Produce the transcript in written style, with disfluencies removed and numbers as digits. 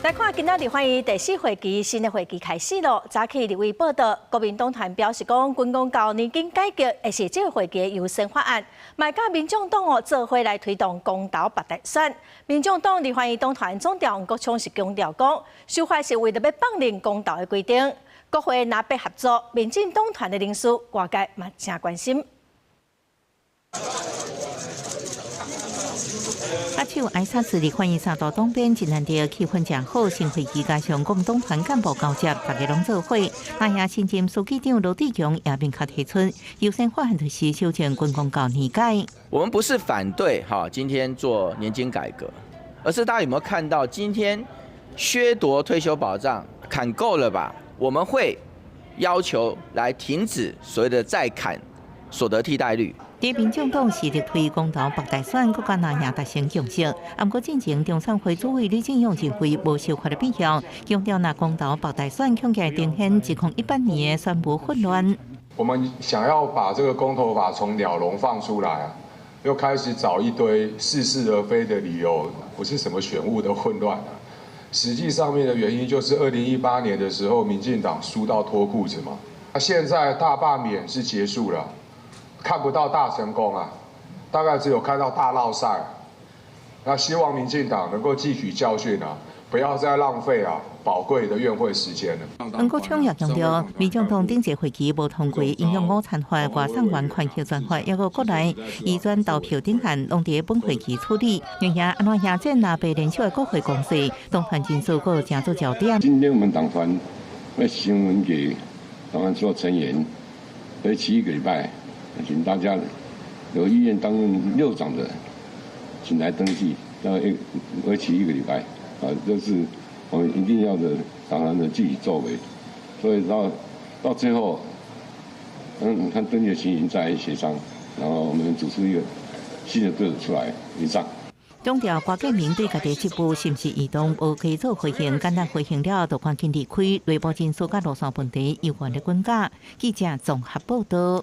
來看今仔日立法院第四會期新的會期開始囉。早起立委報道，國民黨團表示講，軍公教年金改革會是這個會期的優先法案，嘛佮民眾黨哦做伙來推動公投罷大選。民眾黨立法院黨團總召黃國昌是強調講，修法是為著欲放任公投的規定。國會若欲合作，民進黨團的人士外界嘛誠關心。阿手挨殺時，立法院三大黨邊真難得氣氛誠好，新會期加上國民黨團幹部交接，大家攏做伙。那遐新任書記長羅智強也明確提出，優先法案就是修正軍公教年改。我們不是反對哈，今天做年金改革，而是大家有沒有看到今天削奪退休保障砍夠了吧？我們會要求來停止所謂的再砍所得替代率。佇民眾黨是力推公投罷大選，閣佮藍營達成共識。毋過進前中選會主委呂進勇認為無修法的必要，強調若公投罷大選，恐驚呈現2018年的選務混亂。我們想要把這個公投法從鳥籠放出來啊，又開始找一堆似是而非的理由，不是什麼選務的混亂啊。實際上面的原因就是2018年的時候，民進黨輸到脫褲子嘛。那現在大罷免是結束了。看不到大成功啊，大概只有看到大落賽。那希望民進黨能夠汲取教訓啊，不要再浪費啊寶貴的院會時間了。黃國昌也強調，民進黨頂一會期無通過營養午餐法、外送員權益專法，抑閣國內移轉投票等案，攏佇本會期處理。然而，按怎贏戰藍白聯手的國會攻勢，黨團人數閣誠做焦點。今天我們黨團會行文給黨團所有成員，為期一個禮拜。請大家有意願擔任六長的，請來登記，要一為期一個禮拜，啊，這是我們一定要的黨團的具體作為，所以到最後，看登記的情形再來協商，然後我們組出一個新的隊伍出來儀仗。強調郭建明對家己職務是毋是異動，無加做回應，簡單回應了就趕緊離開，內部人士佮路線問題猶原咧滾架。記者綜合報道。